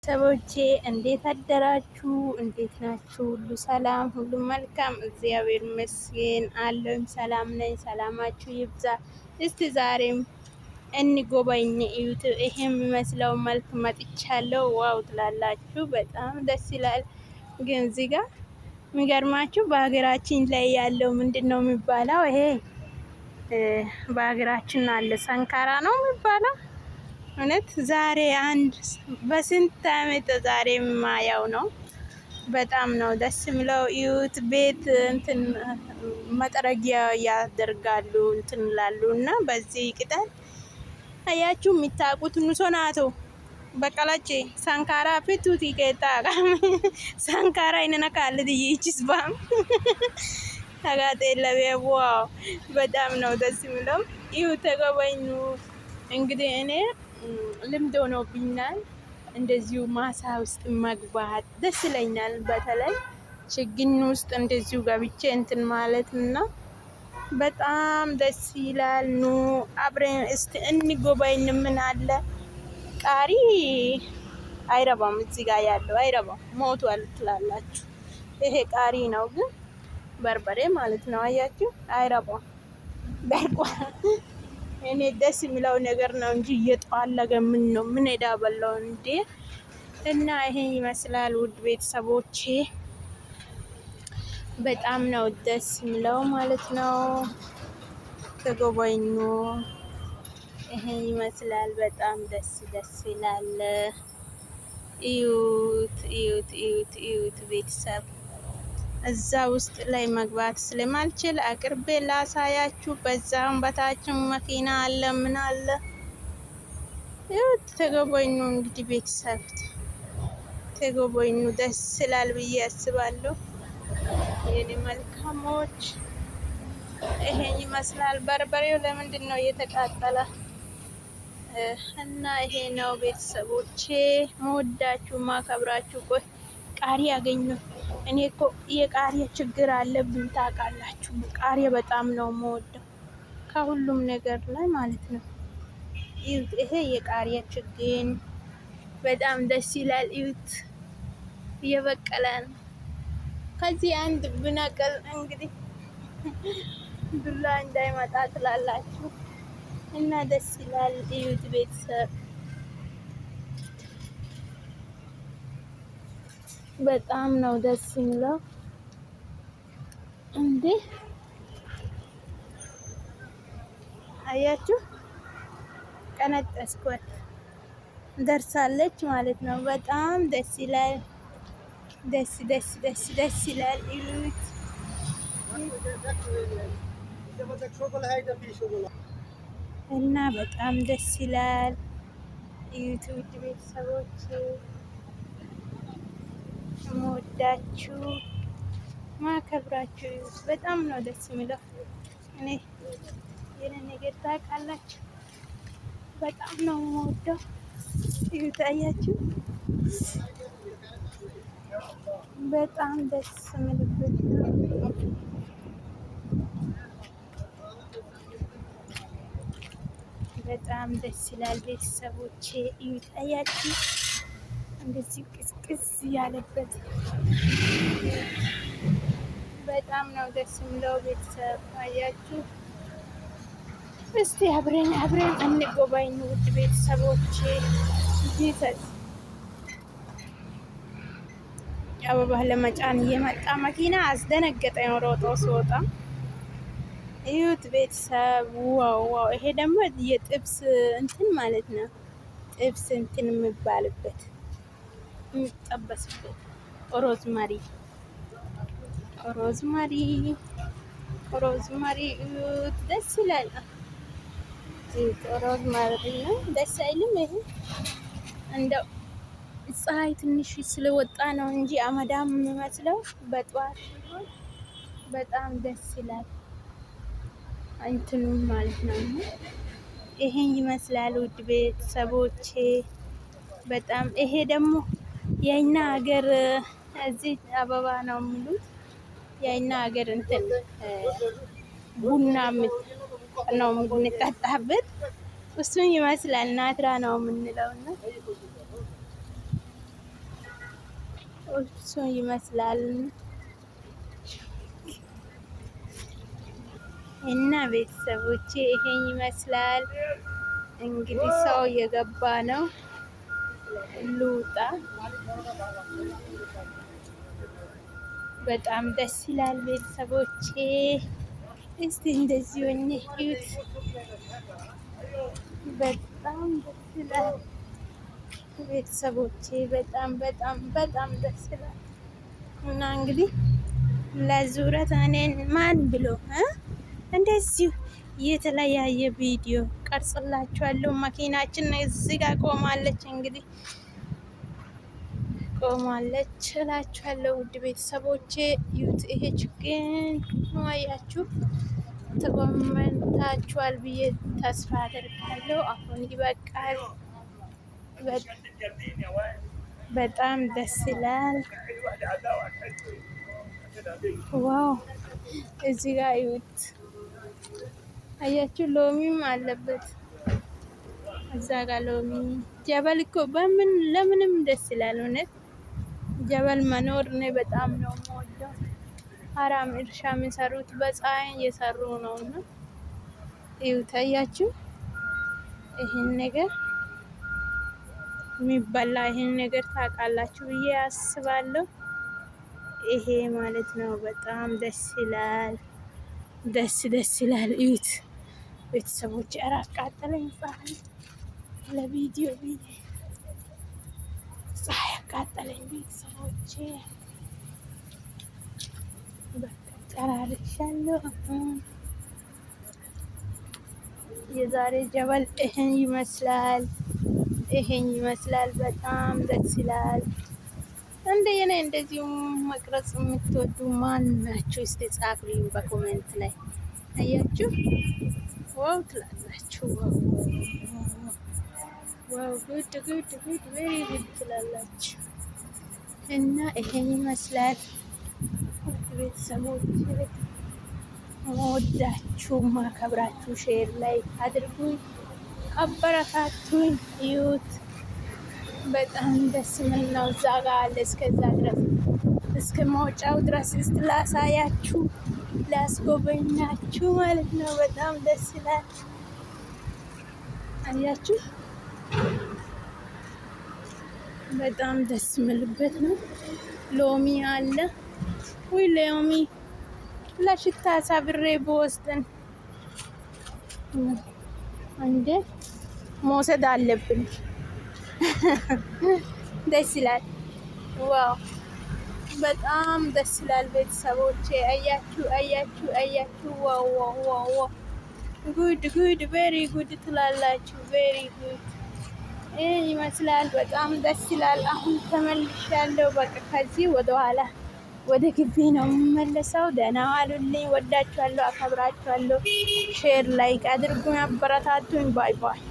ቤተሰቦቼ እንዴት አደራችሁ? እንዴት ናችሁ? ሁሉ ሰላም፣ ሁሉ መልካም፣ እግዚአብሔር ይመስገን አለሁኝ። ሰላም ነኝ። ሰላማችሁ ይብዛ። እስቲ ዛሬም እንጎበኝ እዩት። ይሄ የሚመስለው መልክ መጥቻለሁ። Wow ትላላችሁ። በጣም ደስ ይላል። ግን እዚህ ጋር የሚገርማችሁ በሀገራችን ላይ ያለው ምንድን ነው የሚባለው? ይሄ በሀገራችን አለ ሰንካራ ነው የሚባለው። እውነት ዛሬ አንድ በስንት አመት ዛሬ ማያው ነው። በጣም ነው ደስ የሚለው። እዩት፣ ቤት እንትን መጠረጊያ ያደርጋሉ እንትን ላሉ እና በዚህ ቅጠል አያችሁ የሚታቁት ኑሶናቶ በቀላቼ ሳንካራ ፊቱቲ ኬታ ሳንካራ ይነና ካልት ይቺስ ባም አጋጤ ለቤ ዋው! በጣም ነው ደስ የሚለው። ይሁ ተጎበኙ። እንግዲህ እኔ ልምድ ሆኖብኛል። እንደዚሁ ማሳ ውስጥ መግባት ደስ ይለኛል። በተለይ ችግኝ ውስጥ እንደዚሁ ገብቼ እንትን ማለት እና በጣም ደስ ይላል። ኑ አብረን እስቲ እንጎበኝ። ምን አለ ቃሪ አይረባም፣ እዚህ ጋር ያለው አይረባም፣ ሞቷል ትላላችሁ። ይሄ ቃሪ ነው ግን በርበሬ ማለት ነው። አያችሁ፣ አይረባም፣ ደርቋል። እኔ ደስ የሚለው ነገር ነው እንጂ እየጠዋለገ ምን ነው ምን ሄዳ በላው እንዴ! እና ይሄ ይመስላል ውድ ቤተሰቦቼ፣ በጣም ነው ደስ የሚለው ማለት ነው። ተጎበኙ። ይሄ ይመስላል። በጣም ደስ ደስ ይላል። እዩት እዩት እዩት እዩት ቤተሰብ እዛ ውስጥ ላይ መግባት ስለማልችል አቅርቤ ላሳያችሁ። በዛም በታችን መኪና አለ ምን አለ ይኸው ተጎበኙ። እንግዲህ ቤተሰብ ተጎበኙ፣ ደስ ይላል ብዬ አስባለሁ። የኔ መልካሞች ይሄን ይመስላል። በርበሬው ለምንድን ነው እየተቃጠለ? እና ይሄ ነው ቤተሰቦቼ፣ መወዳችሁ ማከብራችሁ። ቆይ ቃሪ አገኘሁ። እኔ እኮ የቃሪያ ችግር አለብኝ ታውቃላችሁ። ቃሪያ በጣም ነው የምወደው ከሁሉም ነገር ላይ ማለት ነው። እዩት፣ ይሄ የቃሪያ ችግኝ በጣም ደስ ይላል። እዩት፣ እየበቀለ ነው። ከዚህ አንድ ብነቅል እንግዲህ ዱላ እንዳይመጣ ትላላችሁ እና ደስ ይላል። እዩት ቤተሰብ በጣም ነው ደስ የሚለው። እንዴ አያችሁ፣ ቀነጠስኳት ደርሳለች ማለት ነው። በጣም ደስ ይላል። ደስ ደስ ደስ ደስ ይላል። እዩት። እና በጣም ደስ ይላል። እዩት ውድ ቤተሰቦች የምወዳችሁ ማከብራችሁ በጣም ነው ደስ የሚለው። እኔ የኔ ነገር ታውቃላችሁ፣ በጣም ነው የምወደው። ይታያችሁ፣ በጣም ደስ የሚልበት ነው። በጣም ደስ ይላል። ቤተሰቦቼ ይታያችሁ እንደዚህ ቅዝቅዝ ያለበት በጣም ነው ደስ የሚለው። ቤተሰብ አያችሁ፣ እስቲ አብረን አብረን እንጎባኝ ውድ ቤተሰቦቼ። Jesus አበባ ለመጫን እየመጣ መኪና አስደነገጠኝ ሮጦ ሲወጣ እዩት ቤተሰብ። Wow wow! ይሄ ደግሞ የጥብስ እንትን ማለት ነው። ጥብስ እንትን የሚባልበት የሚጠበስበት rosemary rosemary rosemary እዩት፣ ደስ ይላል። Rosemary ነው፣ ደስ አይልም? ይሄ እንደው ፀሐይ ትንሽ ስለወጣ ነው እንጂ አመዳም የሚመስለው በጠዋት ሲሆን በጣም ደስ ይላል። እንትኑ ማለት ነው። ይሄን ይመስላል ውድ ቤተሰቦቼ። በጣም ይሄ ደግሞ የኛ ሀገር እዚህ አበባ ነው የሚሉት። የኛ ሀገር እንትን ቡና ነው የምንጠጣበት፣ እሱን ይመስላል። ናትራ ነው የምንለው እና እሱ ይመስላል። እና ቤተሰቦቼ ይሄን ይመስላል። እንግዲህ ሰው እየገባ ነው። ልውጣ። በጣም ደስ ይላል ቤተሰቦቼ። እስቲ እንደዚህ ሆኜ እዩት። በጣም ደስ ይላል ቤተሰቦቼ። በጣም በጣም በጣም ደስ ይላል። እና እንግዲህ ለዙረት እኔን ማን ብሎ እንደዚሁ የተለያየ ቪዲዮ ቀርጽላችኋለሁ። መኪናችን እዚህ ጋር ቆማለች፣ እንግዲህ ቆማለች እላችኋለሁ። ውድ ቤተሰቦቼ ዩት ይሄ ችግኝ አያችሁ ተጎመንታችኋል ብዬ ተስፋ አደርጋለሁ። አሁን ይበቃል። በጣም ደስ ይላል። Wow! እዚህ ጋር እዩት፣ አያችሁ ሎሚም አለበት እዛ ጋር ሎሚ። ጀበል እኮ በምን ለምንም ደስ ይላል። እውነት ጀበል መኖር እኔ በጣም ነው የምወደው። ሀራም እርሻ የሚሰሩት በፀሐይ እየሰሩ ነውና እዩት፣ አያችሁ ይሄን ነገር የሚበላ ይሄን ነገር ታውቃላችሁ ብዬ አስባለሁ። ይሄ ማለት ነው። በጣም ደስ ይላል። ደስ ደስ ይላል። እዩት ቤተሰቦች፣ ኧረ አቃጠለኝ ፀሐይ ለቪዲዮ ብዬ ፀሐይ አቃጠለኝ ቤተሰቦቼ። በቃ ጨራርሻለሁ። የዛሬ ጀበል ይሄን ይመስላል። ይሄን ይመስላል። በጣም ደስ ይላል። እንደ የኔ እንደዚሁ መቅረጽ የምትወዱ ማን ናችሁ? እስቲ ጻፉልኝ በ comment ላይ። አያችሁ wow ትላላችሁ። Wow wow good good good very good ትላላችሁ። እና ይሄን ይመስላል ቤተሰቦች፣ መወዳችሁ ማከብራችሁ፣ share like አድርጉኝ፣ አበረታቱኝ። እዩት በጣም ደስ የሚል ነው። እዛ ጋ አለ እስከዛ ድረስ እስከ መውጫው ድረስ እስቲ ላሳያችሁ ላስጎበኛችሁ ማለት ነው። በጣም ደስ ይላል። አያችሁ በጣም ደስ የሚልበት ነው። ሎሚ አለ። ውይ ሎሚ ለሽታ ሰብሬ በወስድን እንዴ መውሰድ አለብን። ደስ ይላል። Wow በጣም ደስ ይላል። ቤተሰቦቼ አያችሁ አያችሁ አያችሁ። Wow wow wow wow good good very good ትላላችሁ። Very good ይህ ይመስላል። በጣም ደስ ይላል። አሁን ተመልሻለሁ። በቃ ከዚህ ወደኋላ ወደ ግቢ ነው የምመለሰው። ደህና ዋሉልኝ። ወዳችኋለሁ፣ አከብራችኋለሁ። Share like አድርጉኝ፣ አበረታቱኝ። Bye bye።